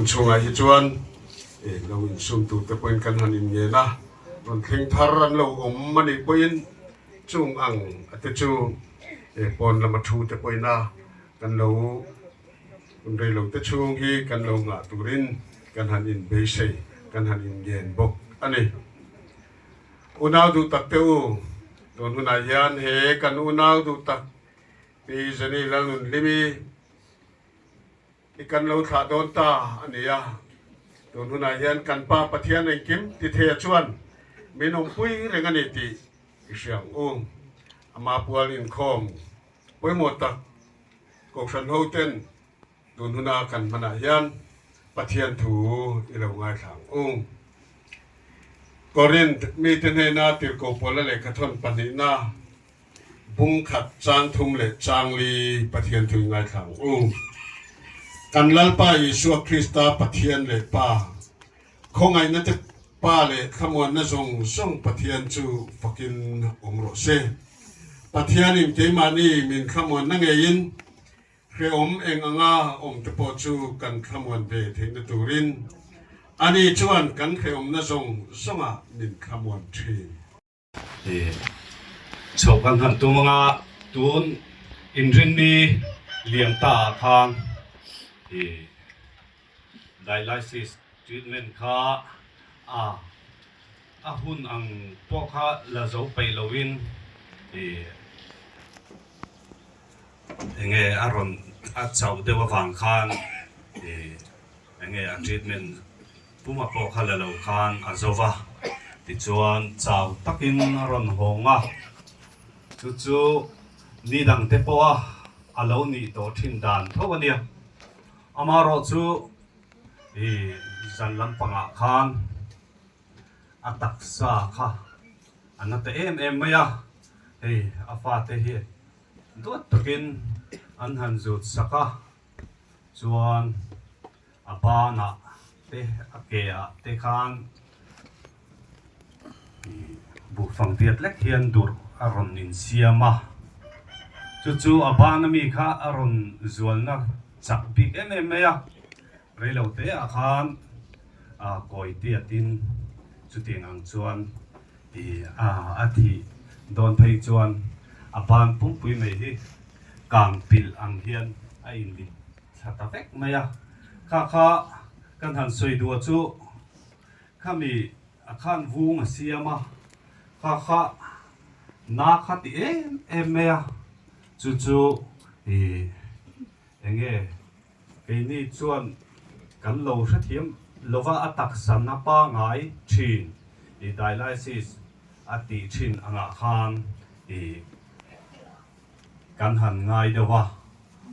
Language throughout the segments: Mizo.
chhungah hi chuan lo insum turte pawhin kan han inngen a, rawn thleng thar an lo awm a nih pawhin chung ang a te chu pawn lama thu te pawhin a kan lo hun rei lo te chhung hi kan lo nghah turin kan han inbeisei, kan han inngen bawk a ni. Unau duh tak te u, tun hunah hian he kan unau duh tak Pi Jenny Lalnunhlimi i kan lo thlah dawn ta a ni a. Tun hunah hian kan Pa Pathian engkim tithei chuan min awmpui reng a ni tih i hria ang u. Ama pual inkhawm pawimawh tak Kohhran hoten Tun huna kan hmanah hian Pathian thu i lo ngaithla ang u. Korinth mite hnena tirhkoh pawla lehkhathawn pahnihna bung khat chang thum leh chang li Pathian thu i ngaithla ang u. Kan Lalpa Isua Krista Pathian leh Pa, khawngaihna te Pa leh thlamuanna zawng zawng Pathian chu fakin awm rawh se. Pathianin keimahni min thlamuanna ngeiin Hrehawm eng anga awm te pawh chu kan thlamuan ve theihna turin ani chuan kan hrehawmna zawng zawngah min thlamuan thin. Chho kan han tum anga tun inrinni liam ta ah khan dialysis treatment kha a a hun ang pawh kha la zo peih loin Enge a rawn a chauh deuh avang khan ih enge a treatment puma pawh kha la lo khan a zo va, tichuan chau takin a rawn hawng a, chu chu ni dangte pawha a lo nih tawh thin dan tho a nia. Amaherawhchu ih zan lampangah khan a taksa kha a na ta em em mai a, hei a fate hi Duat takin an han zut sak a, chuan a banah te a ke ah te khan buhfang tiat lek hian durh a rawn insiam a, chu chu a ban ami kha a rawn zualna chak bik em em mai a, reilo te ah khan a kawi tiatin chutiang ang chuan Ti a a thih dawn phei chuan a ban pumpui mai hi kang pilh ang hian a inlit thla ta vek mai a. Kha kha kan han sawi duh chu khami a khan vung a siam a, kha kha na kha ti em em mai a, chu chu ih eng nge Keini chuan kan lo hrethiam lova a taksa na pangai thin i dialysis a tih thin angah khan i kan han ngai deuh a,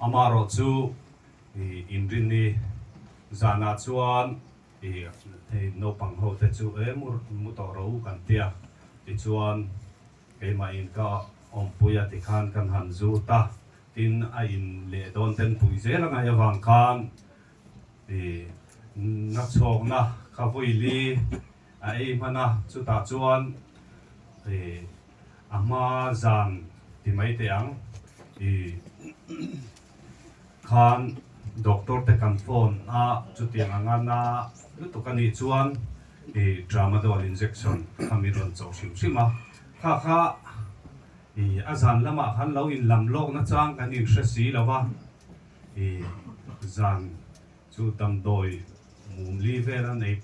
amaherawh chu i inrinni zanah chuan i hei naupang ho te chu e mu tawh ro kan tia tichuan keimah in ka awmpui a tikhan kan han zut a. Tin, a in leh dawn ten pui zel a ngaih avang khan ih na chhawkna kha vawi li a ei hman a, chutah chuan ih a hma zan ti mai teh ang ih khan doctor te kan phone a, chutiang anga na lutuk a nih chuan ih tramadol injection kha min rawn chawh hrim hrim a, kha kha. I a zan lamah khan lo in lam lawk na chang kan in hre si lo va, i zan chu damdawi mum li vel a nei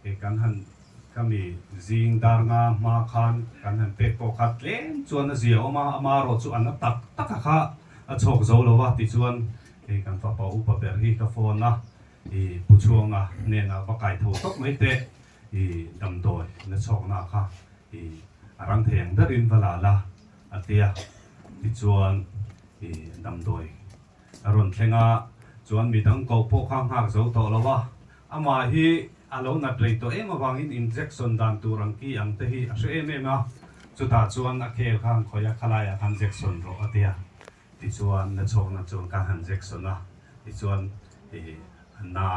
i kan han khami zing dar nga hma khan kan han pek pawh kha tlem chuan a zia awm a, amaherawh chu a na tak tak a kha a chhawk zo lo va tichuan hei kan fapa upa ber hi ka phone a, i Pu Chhuanga hnenah va kai tho tawp mai teh i damdawi na chhawkna kha i a rang thei ang berin va la la a ti a, tichuan i damdawi a rawn thleng a, chuan midang koh pawh kha nghak zo tawh lo a, amah hi a lo nat rei tawh em avangin injection dan tur ang ki ang te hi a hre em em a, chutah chuan a khel khan khawi a khalaiah khan jection rawh a ti a. Tichuan na chhawkna chuan ka han jection a, tichuan ih a na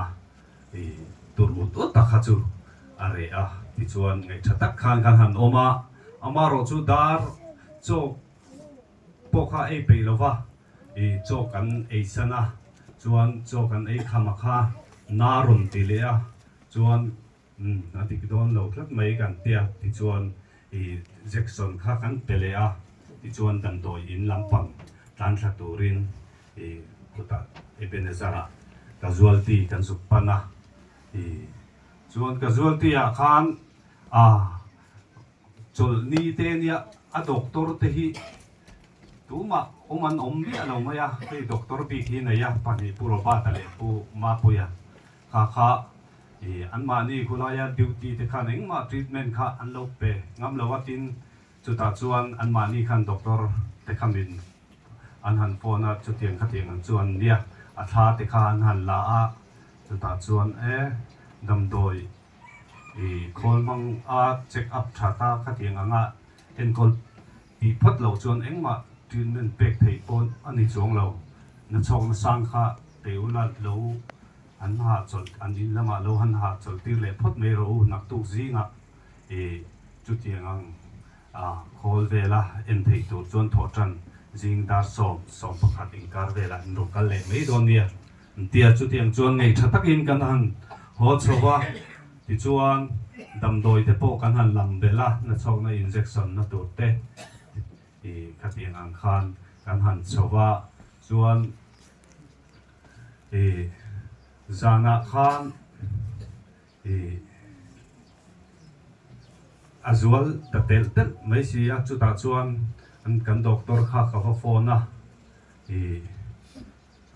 ih tur ut ut tak kha chu a reh a, tichuan ngaih tha tak khan kan han awm a, amaherawh chu dar chaw pawh kha ei peih lo va, ih chaw kan ei san a, chuan chaw kan ei kham a kha. Na rawn ti leh a, chuan umm a dik dawn lo tlat mai kan tia tichuan ih Jackson kha kan pe leh a, tichuan damdawi in lampang tlan thla turin ih khutah Ebenezer ah casualty kan zuk pan a, ih chuan casualty ah khan ah Chawlhni te nia a doctor te hi tumah awm an awm miah lo mai a, hei doctor bik hi nei a, pahnih Pu Robert-a leh Pu Mapuia kha kha ih anmahni khulaia duty te khan engmah treatment kha an lo pe ngam lo a, tin chutah chuan anmahni khan doctor te kha min an han phone a, chutiang khatiang ang chu an nia, a thla te kha an han la a, chutah chuan e damdawi I khawl hmang a check up tha ta khatiang anga enkawl tih phawt loh chuan engmah treatment pek theih pawh a ni chuang lo. Nachhawkna sang kha pe ula lo an hahchawlh an in lamah lo han hahchawlh tir leh phawt mai rawh u naktuk zingah i chutiang ang a khawl vela en theih tur chuan thawhtan zing dar 10, 11 inkar velah an rawn kal leh mai dawn nia. Tia chutiang chuan ngei tha takin kan han haw chho va, tichuan damdawi te pawh kan han lam belh a, nachhawkna injection na tur te i khatiang ang khan kan han chho va, chuan i zanah khan i a zual ta telh telh mai si a, chutah chuan kan doctor kha ka va phone a i.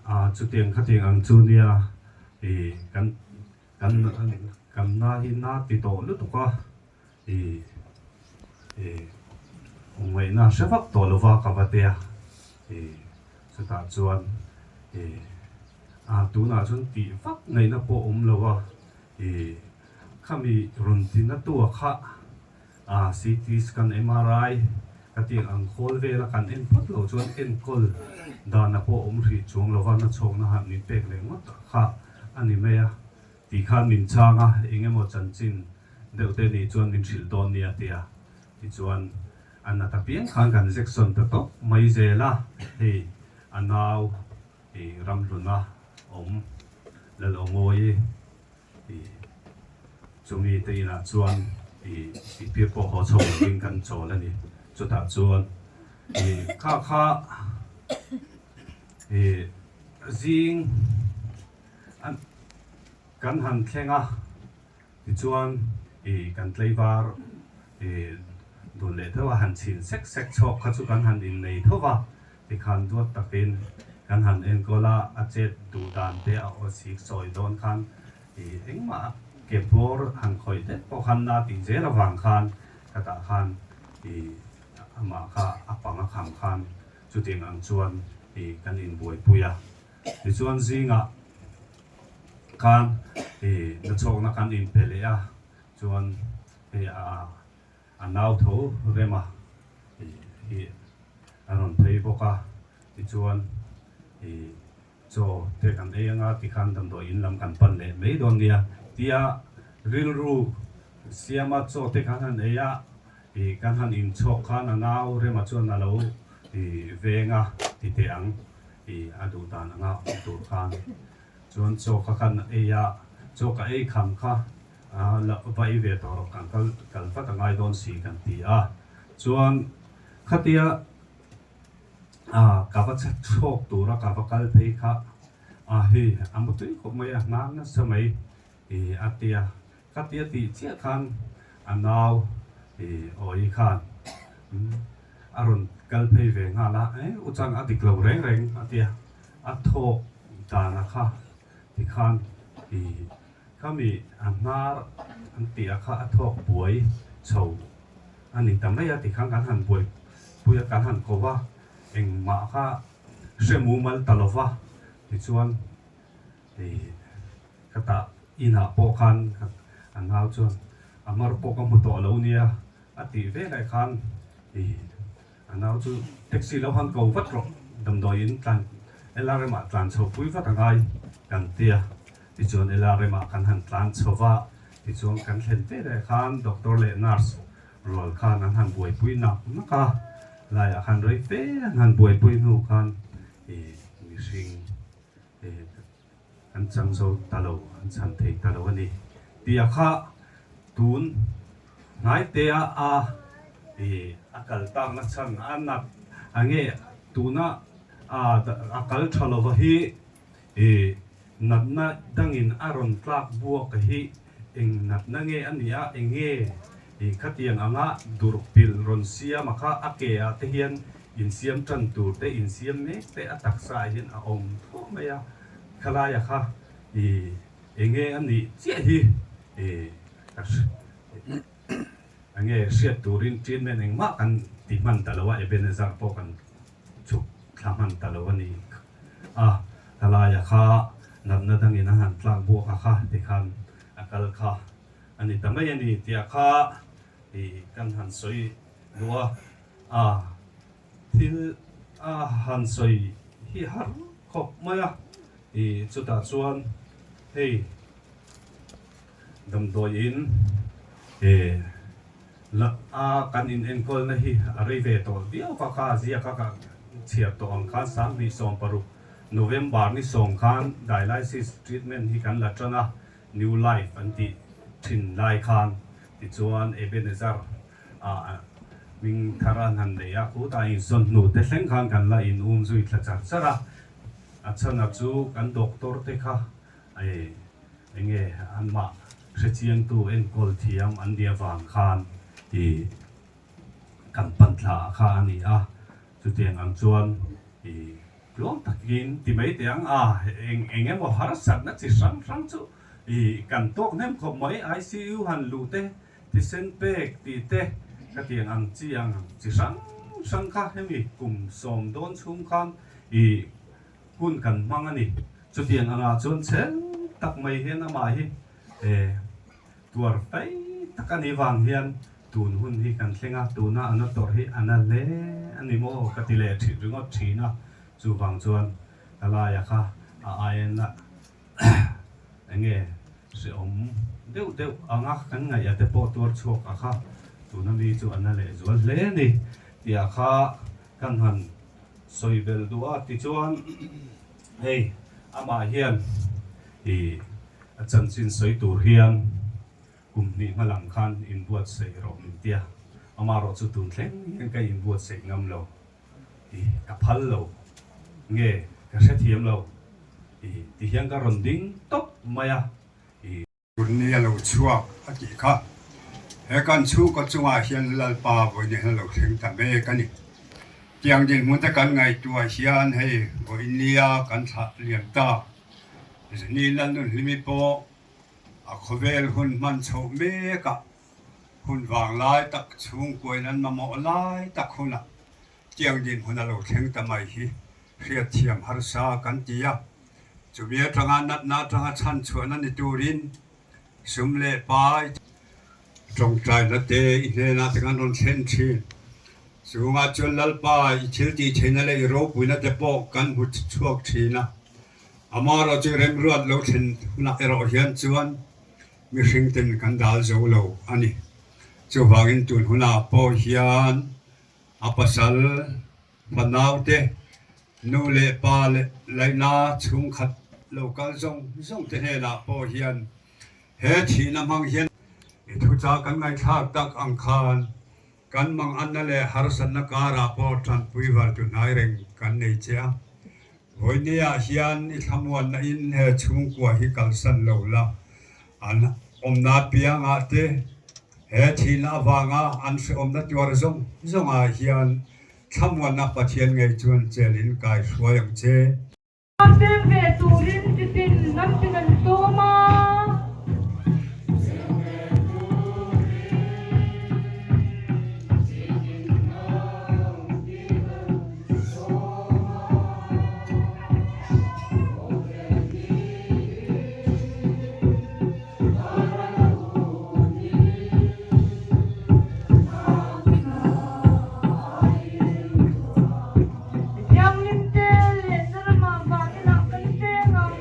A chutiang khatiang ang chu nia i kan kan kan na hi na ti tawh lutuk a i i ngaihna hre vak tawh lova ka va tia i chutah chuan i a tunah chuan tih vak ngaihna pawh awm lo a i khami rawn ti na tu a kha A CT scan, MRI ka tih ang khawl vela kan en phawt loh chuan enkawl dana pawh awm hrih chuang lova nachhawkna han min pek leh ngawt kha a ni mai a tih khan min chhang a, eng emaw chanchin deuh te nih chuan min hrilh dawn nia tia tichuan a nat apiang khan kan injection ta tawp mai zel a, hei a nau ih ramhluna awm Lalawngawii. Chumi te inah chuan tihpir pawh haw chho lovin kan chawl a ni. Chutah chuan kha kha zing kan han thleng a, tichuan kan tlaivar dun leh tho a, han chhin sek sek chhawk kha chu kan han innei tho va. Tikhan duat takin kan han enkawl a, a chet duh dan te a aw sik sawi dawn khan ih engmah ke bawr han khawih det pawh khan na tih zel avang khan ka tah khan ih amah kha a pang a kham khan chutiang ang chuan ih kan inbuaipui a. Tichuan zingah khan ih nachhawkna kan inpe leh a, chuan hei a A nau tho rem a ih a rawn phei bawk a, tichuan ih chaw te kan ei anga tikhan damdawi in lam kan pan leh mai dawn nia tia rilru siama chaw te kan han ei a, ih kan han inchhawk khan a nau rema chuan a lo ih veng a ti teh ang ih a duh dan anga awm tur khan chuan chaw kha kan ei a, chaw ka ei kham kha. Va ei ve tawh rawh kan kal kal vat a ngai dawn si kan ti a, chuan khatia ka va chhawk tura ka va kal phei kha a hei a mu tui khawp mai a, hnar nasa mai ih a tia, khatia tih chiah khan a nau ih awi khan a rawn kal phei ve nghal a, eh u chang a dik lo reng reng a tia, a thawk dana kha tikhan ih. Khami a hnar an tih ah kha a thawk buai chho a ni ta mai a tikhan kan han buai pui a kan han ko va, engmah kha hre mumal ta lo va, tichuan ih ka tah inah pawh khan a nau chuan a hmar pawh ka hmu tawh lo nia a tih veleh khan ih A nau chu taxi lo han ko vat rawh, damdawiin tlan LRM ah tlan chho pui vat a ngai kan ti a, tichuan LRM ah kan han tlan chho va, tichuan kan thlen ve leh khan doctor leh nurse rual khan an han buaipui nak nak a, laiah khan rei fe an han buaipui hnu khan ih mihring ih kan. chang zo ta lo, an chhan thei ta lo a ni tih a kha tun hnaite a a ih a kal takna chhan a nat a nge tuna a a kal tha lova hi ih natna dangin a rawn tlak buak hi eng natna nge a nih a eng nge ih khatiang anga durh pilh rawn siam a kha a ke ah te hian insiam tan tur te insiam mek te a taksa ah hian a awm thuak mai a khalai a kha ih eng nge a nih chiah hi ih ka enge hriat turin treatment engmah kan ti hman ta lo a, Ebenezer pawh kan chhuk thla hman ta lo a ni a, khalaia kha natna dangin a han tlak buak a kha tikhan a kal kha a ni ta mai a ni tih kha ih kan han sawi duh a, a thil a han sawi hi har khawp mai a, ih chutah chuan hei. Damdawiin e la a kan in enkawlna hi a rei ve tawh viau va kha ziak a ka chhiar tawh ang khan 2016 November ni sawm khan dialysis treatment hi kan la tan a, New Life an tih thin lai khan tichuan Ebenezer ah hming thar an han nei a, khutah insawn hnu te thleng khan kan la in um zui thla char char a, a chhan a chu kan doctor te kha e Enge anmah hrechiangtu enkawl thiam an nih avang khan i kan pan thla kha a ni a, chutiang ang chuan i tluang takin ti mai teh ang a, eng eng emaw harsatna chi hrang hrang chu i kan tawk hnem khawp mai, ICU han luh te, thisen pek tih te, khatiang ang chi ang chi hrang hrang kha hemi kum sawm dawn chhung khan i Hun kan hmang a ni. Chutiang angah chuan chhel tak mai hian amah hi tuar fai tak a nih vang hian tun hun hi kan thleng a, tuna a na tawrh hi a na hle a ni maw ka ti leh ṭhin ringawt ṭhin a. Chuvang chuan ka laia kha a aiin a enge hrehawm deuh deuh anga kan ngaih a te pawh tuar chhuak a kha tuna mi chu a na leh zual hle a ni tih ah kha kan han sawi belh duh a tichuan hei amah hian ih a chanchin sawi tur hian kum hnih hma lam khan inbuatsaih rawh min tia amaherawh chu tun thleng hian ka inbuatsaih ngam lo ih ka phal lo nge ka hrethiam lo ih ti hian ka rawn ding tawp mai a ih. Tunni a lo chhuak a tih kha. He kan chhungkaw chungah hian Lalpa vawiin hian a lo thleng ta mek a ni. Tiang dinhmun te kan ngaihtuah hian hei vawiin nia kan thlah liam ta. Zani Lalnunhlimi pawh a khawvel hun hman chhoh mekah hun vanglai tak chhungkuain an mamawh lai tak hunah tiang dinhmun a lo thleng ta mai hi hriatthiam harsa kan ti a. Chumi atanga natna atanga chhan chhuahna ni turin sum leh pai tawngtaina te i hnenah te kan rawn thlen thin. Chungah chuan Lalpa i thil tih theihna leh i ropuina te pawh kan hmu chhuak thin a. Amaherawh chu remruat lo thlen hunah erawh hian chuan mihring ten kan dal zo lo a ni. Chuvangin tun hunah pawh hian a pasal fanaute Nu leh pa leh laihna chhungkhat lo kal zawng zawng te hnenah pawh hian he thihna hmang hian i thuchah kan ngaihthlak tak ang khan kan manganna leh harsatna karah pawh tanpui vartu hnai reng kan nei che a. Vawinia hian i thlamuanna in he chhungkua hi kalsan lo la, an awmna piangah te he thihna avanga an hrehawmna tuar zawng zawngah hian Thlamuanna Pathian ngei chuan chelin kai hruai ang che. Tel ve turin chitin lam tin an sawm a. Thianghlim te leh na ramah van inah kan cheng ang.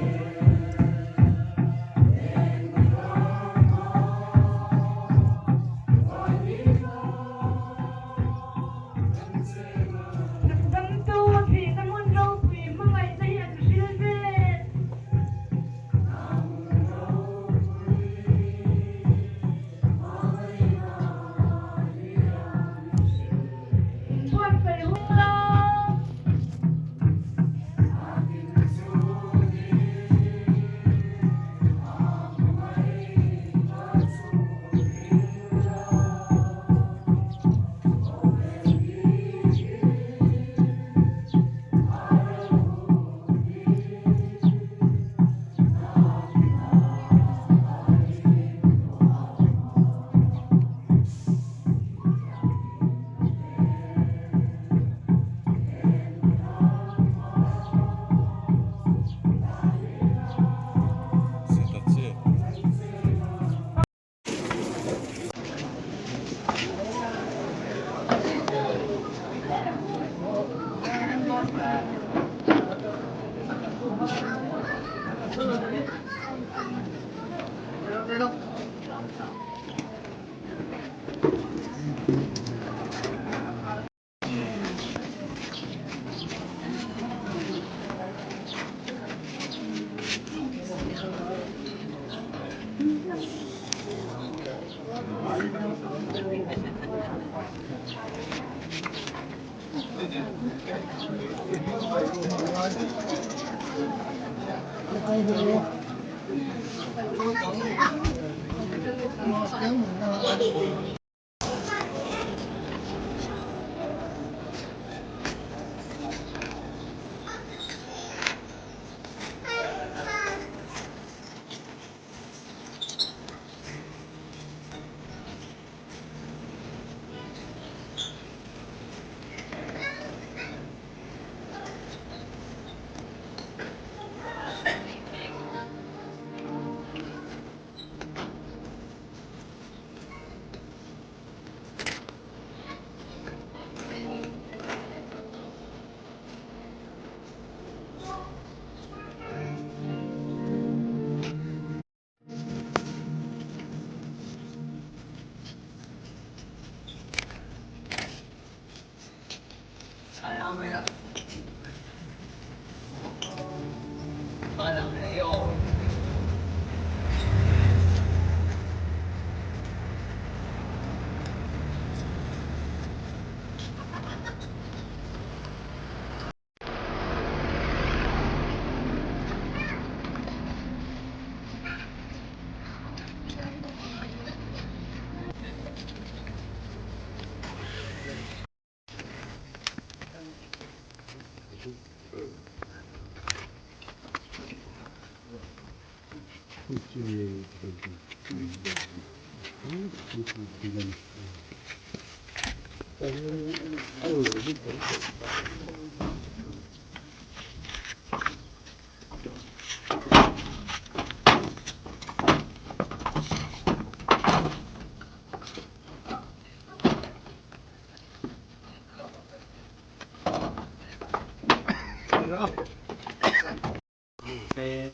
Nute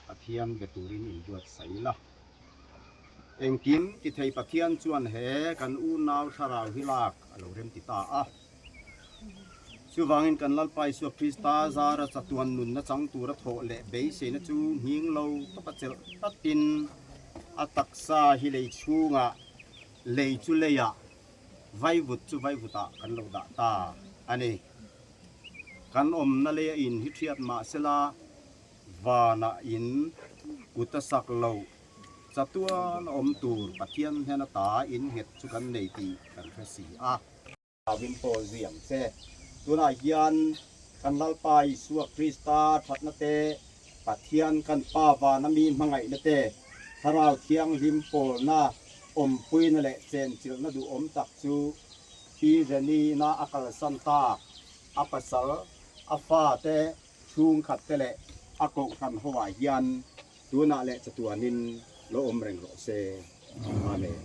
Pathian be turin inbuatsaih la. Engkim ti thei Pathian chuan he kan unau thlarau hi lak a lo rem ti ta a. Chuvangin kan Lalpa Isua Krista zara chatuan nunna chang tura thawh leh beiseina chu nghing lo tawpa chelh tatin a taksa hi lei chhungah lei chu leiah vaivut chu vaivutah kan lo dah ta a ni. Kan awmna leia in hi thiat mah sela vanah in kut a sak lo chatuan a awm tur Pathian hnen ata in nghet chu kan nei tih kan hre si a. Avin pawl zui ang che. Tunah hian kan Lalpa Isua Krista thatna te, Pathian kan Pa vana mi hmangaihna te, Thlarau Thianghlim pawlna, awmpuina leh chenchilhna duhawm tak chu Pi Jenny-na a kalsan tak, a pasal, a fate, chhungkhat te leh a kohhran hoah hian tunah leh chatuanin lo awm reng rawh se. Amen.